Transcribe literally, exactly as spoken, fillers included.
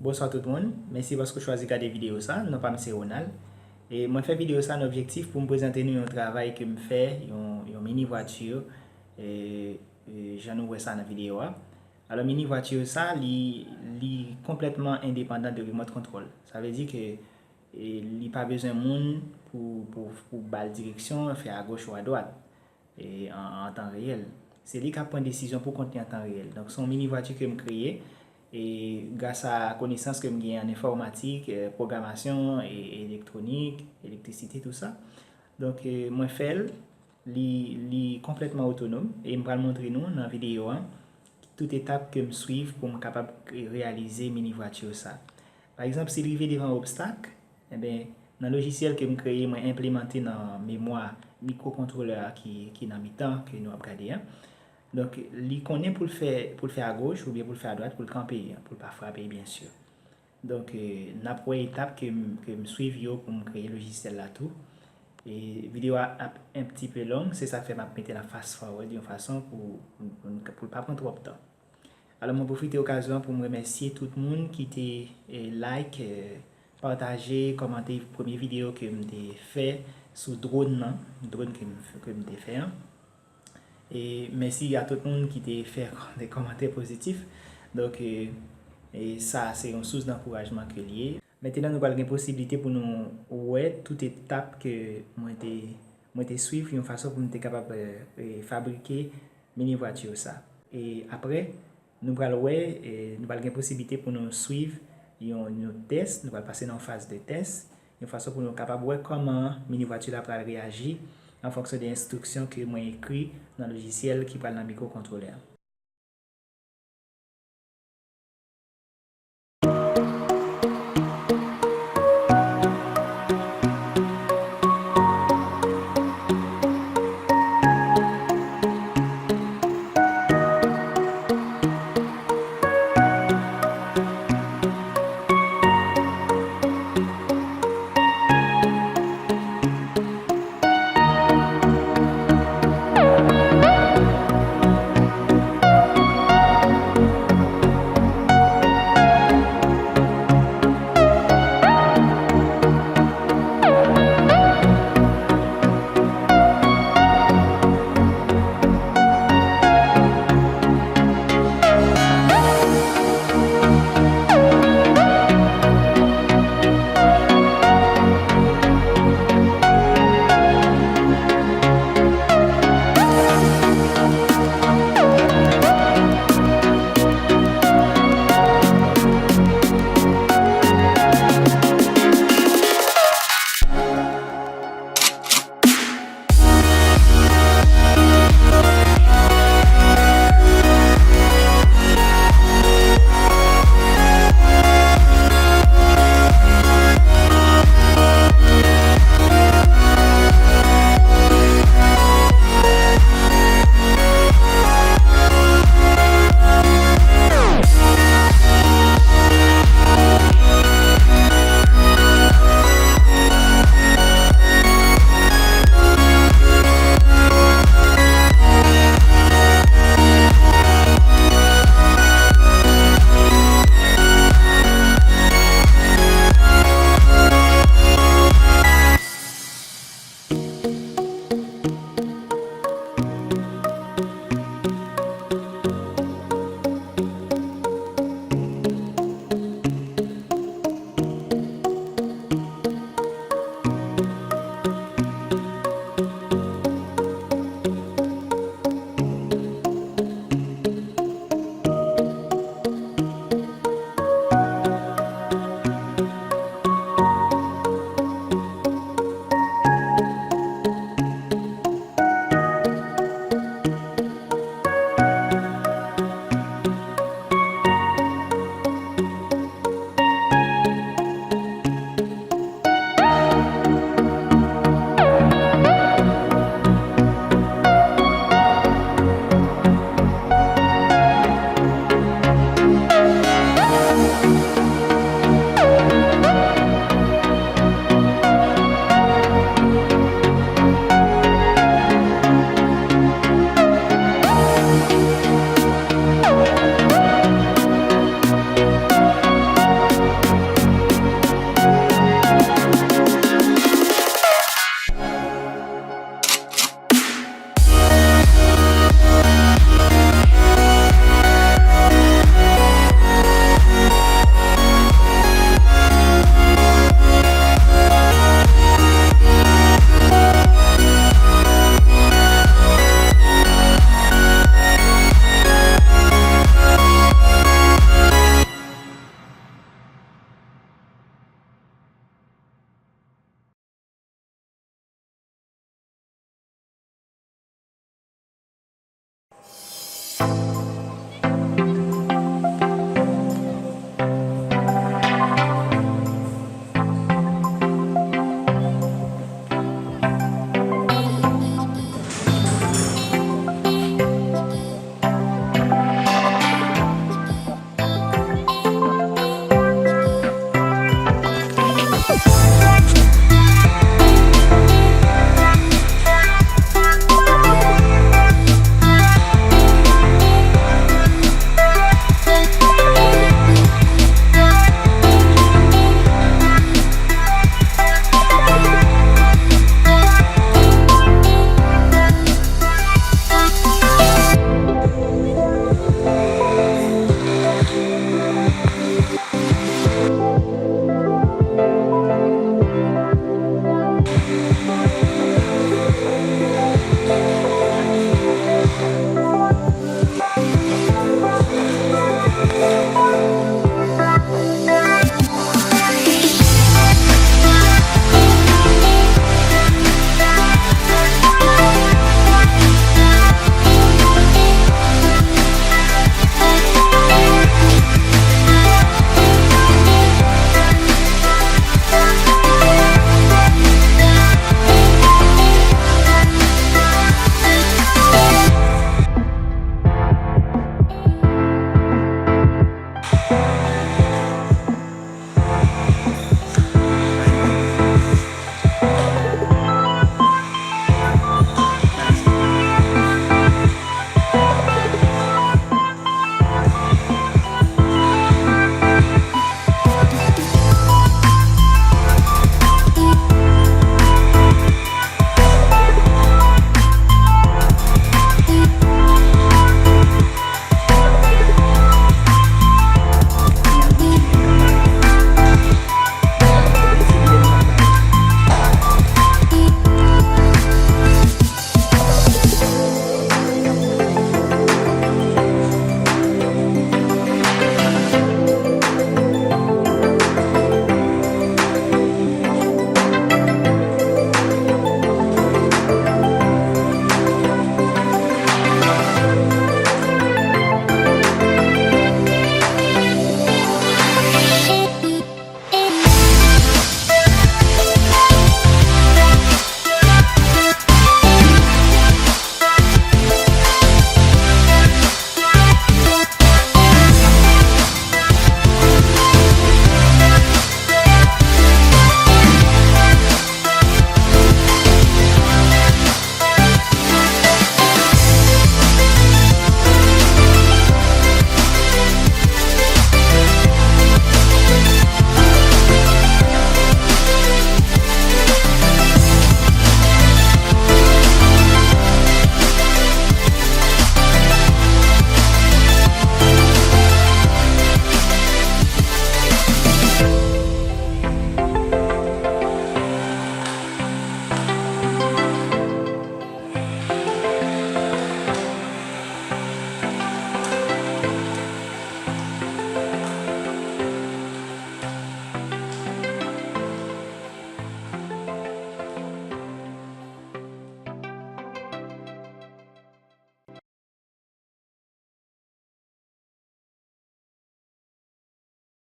Bonswa tout moun, mèsi paske w chwazi gade videyo sa. Non pa m se Ronald. E mwen fè videyo sa nan objektif pou m prezante nou yon travay ke m fè, yon, yon mini vwati, e, e, jan nou wè sa nan videyo a. Alò, mini vwati sa, li, li konplètman endepandan de remote control. Sa vle di ke, e, li pa bezwen moun pou, pou, pou ba l direksyon, fè agoch ou adwat, e, an, an tan reyèl. Se li k ap pran desizyon pou kont li an tan reyèl. Donk, se yon mini vwati ke m kreye, e, gras a konesans ke m genyen an enfòmatik, e, pwogramasyon, e, elektwonik, elektrisite, tou sa. Donk, e, mwen fè l, li, li konplètman otonòm, e m pral montre nou nan videyo an tout etap ke m swiv pou m kapab reyalize mini vwati sa. Pa egzanp, si l rive devan obstak, enben, nan lojisyèl ke m kreye, mwen enplimante nan memwa mikwokontwolè a ki, ki nan mitan ke nou ap gade an. Donk, li konnen pou l fè, pou l fè agoch oubyen pou l fè adwat, pou l kanpe, pou l pa frape, byensi. Donk, e, n ap wè etap ke m, ke m swiv yo pou m kreye lojisyèl la tou. E videyo a ap un petit peu long, se sa k fè m ap mete l an fast forward yon fason pou, pou, pou l pa pran twòp tan. Alò, mwen pwofite okazyon an pou m remèsye tout moun ki te, e, like, e, pataje, kòmante premye videyo ke m te fè sou dròn nan, dròn ke m, ke m te fè an. E mèsi a tout moun ki te fè de kòmantè pozitif. Donk, e, e sa se yon sous dankourajman ke l ye. Mentnan, nou pral gen posiblite pou nou wè tout etap ke mwen te, mwen te swiv yon fason pou m te kapab, e, e, fabrike mini vwati sa. E apre, nou pral wè, e, nou pral gen posiblite pou nou swiv yon, yon tès, nou pral pase nan yon faz de tès, yon fason pou nou kapab wè kòman mini vwati la pral reyaji an fonksyon de enstriksyon ke mwen ekri nan lojisyèl ki pral nan mikwokontwolè a.